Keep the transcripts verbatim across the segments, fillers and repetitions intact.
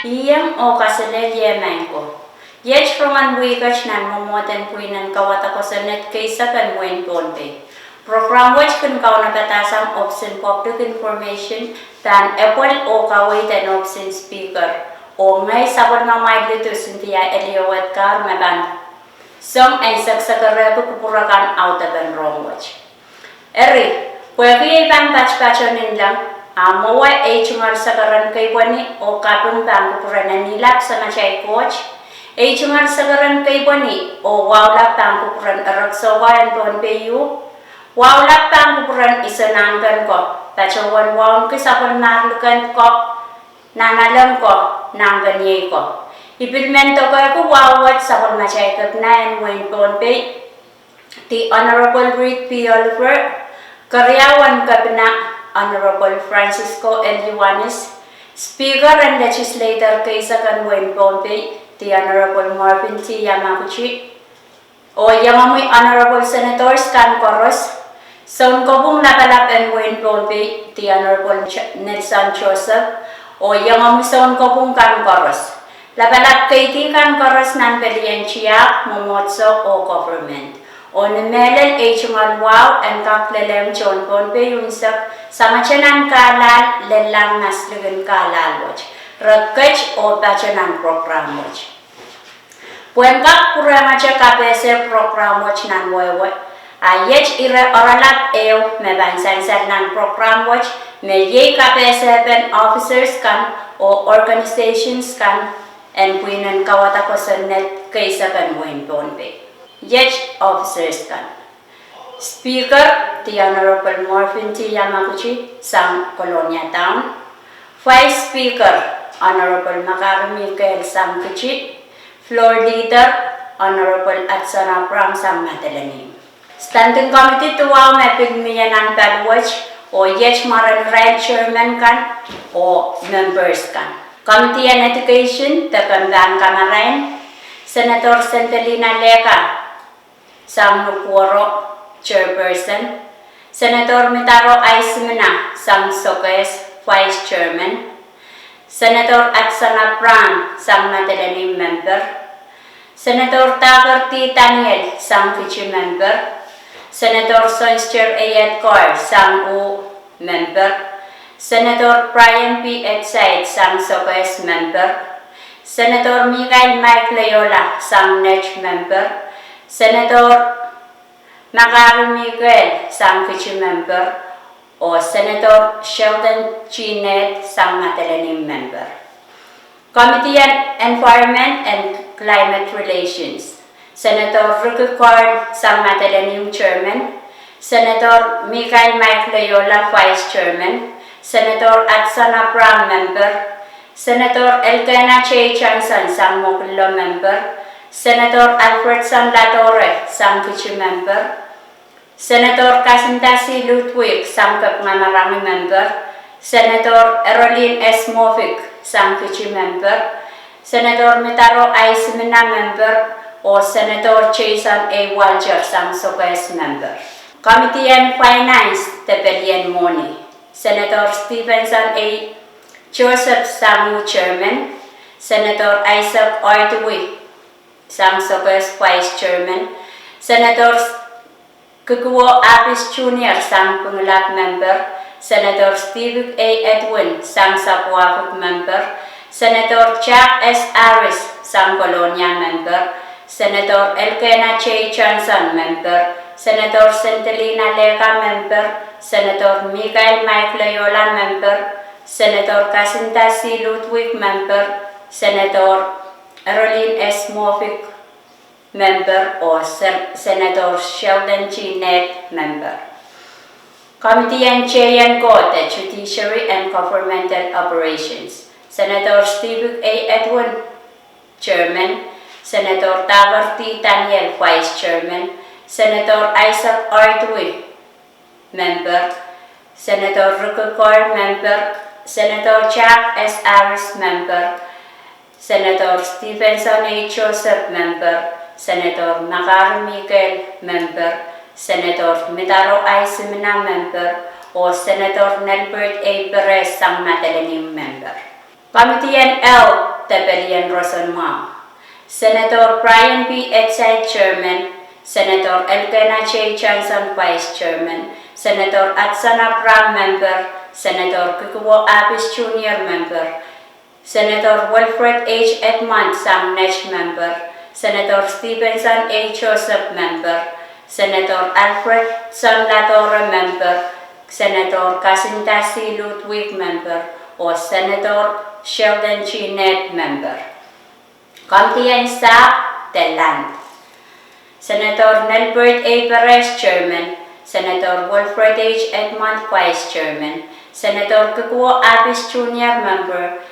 Iang oh kaselehlie maing ko. Iet rongen wihk et nan mwomwohden pwihnen kauwada kosonned keisek en wehin Pohnpei. Prokram wet kin kaunopadahsang ohpis en Public Information, pahn epwel oh kaweid en ohpis en Speaker, oh ngehi sapwellimamwail Lidu Cynthia Elioweth Kaur me pahn song en seksekerehki kupwure kan audepen rohng wet. Eri, pwehki ei pahn patpato ninleng, a mwowe ei tungoal sekeren keipweni oh kaping pahn kupwuren Anilap Samatail Koht, ei tungoal sekeren keipweni oh wahu lap pahn kupwuren Erekisohko en Pohnpei U, wahu lap pahn kupwuren Isonahnken ko, patohwan wauneki sapwellimahr liken ko, nanalek ko, nahnkeniei ko. I pil men dokehki wahu wet sapwellimatail kepina en wehin Pohnpei, the Honorable Reed P. Oliver, keriau en kepina, Honorable Francisco L. Ioanis, Speaker en Legislature keisek en wehin Pohnpei, the Honorable Marvin T. Yamaguchi, oh iengomwi Honorable Senators kan koaros, Sounkopwung Lapalap en wehin Pohnpei, the Honorable Nelson Joseph, oh iengomwi Sounkopwung kan koaros, lapalap keidi kan koaros nan pelien tiahk, mwomwohdiso oh government, oh ni mehlel ei tungoal wahu en kak lelehng tohn Pohnpei unsek, sangete nan kahlahl, lellahng maslikin kahlahl wet, re ket oh patoh nan prokram wet. Pwehn kak pwurehngete kapehse prokram wet nan wehwe, a iet ire oaralap ehu me pahn sansal nan prokram wet, me iei kapehsepen officers kan oh organisations kan en pwihnen kauwada kosonned keisek en wehin Pohnpei. Iet officers kan: Speaker, the Honorable Marvin T. Yamaguchi, sang Kolonia Town. Vice Speaker, Honorable Makari Mikael, sang Kitti. Floor Leader, Honorable Hudson Abraham, sang Madolenihmw. Standing Committee duwau me pil mie nan pali wet, oh iet mwaren irail chairman kan oh members kan. Committee en Education, de komw pahn kamarain, Senator Sendelina Leka, sang Nukuoro, chairperson; Senator Mitaro Aisimina, sang Sokehs, vice chairman; Senator Hudson Abraham, sang Madolenihmw, member; Senator Daker D. Daniel, sang Kitti, member; Senator Sonster A. Edgar, sang U, member; Senator Brian P. Edsaid, sang Sokehs, member; Senator Mikael Mike Loyola, sang Net, member; Senator Makari Mikael, sang Kitti, member, oh Senator Sheldon G. Ned, sang Madolenihmw, member. Committee en Environment and Climate Relations, Senator Ricky Carl, sang Madolenihmw, chairman; Senator Mikael Mike Loyola, vice chairman; Senator Hudson Abraham, member; Senator Elkena J. Johnson, sang Mokillo, member; Senator Alfredson Ladore, sang Kitti, member; Senator Kasinda C. Ludwig, sang Kapingamarangi, member; Senator Erolin S. Moffick, sang Kitti, member; Senator Mitaro Aisimina, member, oh Senator Jason A. Walter, sang Sokehs, member. Committee en Finance de Pelien Mwohni, Senator Stephenson A. Joseph, sang U, chairman; Senator Isaac Artui, sang Sokehs, vice chairman; Senator Kikuwo Apis Junior, sang Pingelap, member; Senator Stevik A. Edwin, sang Sakuafik, member; Senator Jack S. Harris, sang Kolonia, member; Senator Elkena J. Johnson, member; Senator Sendelina Leka, member; Senator Mikael Mike Loyola, member; Senator Kasinda C. Ludwig, member; Senator Erolin S. Moffick, member, oh Senator Sheldon G. Ned, member. Committee en Teikan de Judiciary and Governmental Operations, Senator Stevik A. Edwin, chairman; Senator Daker D. Daniel, vice chairman; Senator Isaac Artui, member; Senator Ricky Carl, member; Senator Jack S. Harris, member; Senator Stephenson A. Joseph, member; Senator Makari Mikael, member; Senator Mitaro Aisimina, member, oh Senator Nelbert A. Perez, sang Madolenihmw, member. Committee en Health de pelien roson mwahu. Senator Brian P. Etzait, Chairman, Senator Elkena J. Johnson, Vice Chairman, Senator Hudson Abraham, Member, Senator Kikuwo Apis Junior, Member, Senator Wilfred H. Edmund, Sangnet, Member, Senator Stevenson A. Joseph, Member, Senator Alfredson Ladora, Member, Senator Kasinda C. Ludwig, Member, oh Senator Sheldon G. Ned, Member. Komiti en Sahpw de Land: Senator Nelbert A. Perez, Chairman, Senator Wilfred H. Edmund, Vice Chairman, Senator Kikuwo Apis Junior, Member,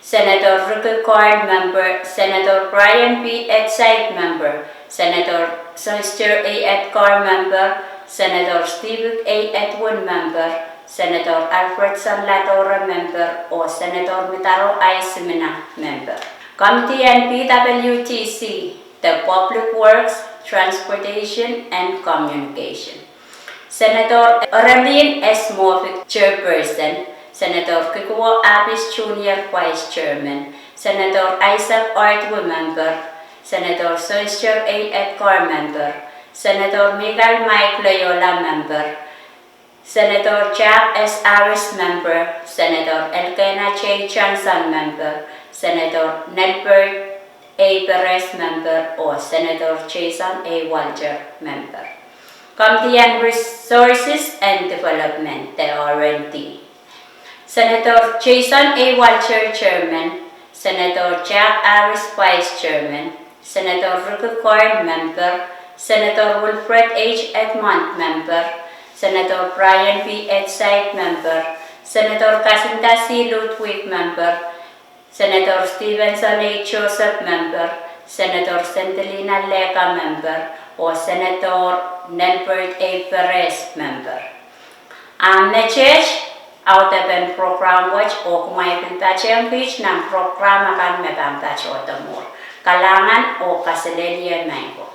Senator Ricky Carl, Member, Senator Brian P. Etzait, Member, Senator Sohn Edgar, Member, Senator Steve A. Edwin, Member, Senator Alfredson Ladora, Member, oh Senator Mitaro I. Simina, Member. Komiti en P W T C de Public Works, Transportation and Communication: Senator Oralin S. Moffitt, Chairperson, Senator Kikuwo Apis Junior, Vice Chairman, Senator Isaac Artui, Member, Senator Sohn A. Edgar, Member, Senator Michael Mike Loyola, Member, Senator Jack S. Harris, Member, Senator Elkena J. Johnson, Member, Senator Nelbert A. Perez, Member, oh Senator Jason A. Walter, Member. Komiti en Resources and Development de R and D: Senator Jason A. Walter, Chairman, Senator Jack Harris, Vice Chairman, Senator Ricky Carl, Member, Senator Wilfred H. Edmund, Member, Senator Brian P. Etzait, Member, Senator Kasinda C. Ludwig, Member, Senator Stevenson A. Joseph, Member, Senator Sendelina Leka, Member, oh Senator Nelbert A. Perez, Member. A meteht audepen prokram wet, oh kumwail pil patehng kiht nan prokram akan me pahn patohdo mwuhr. Kalahngan oh kaselehlie maing ko.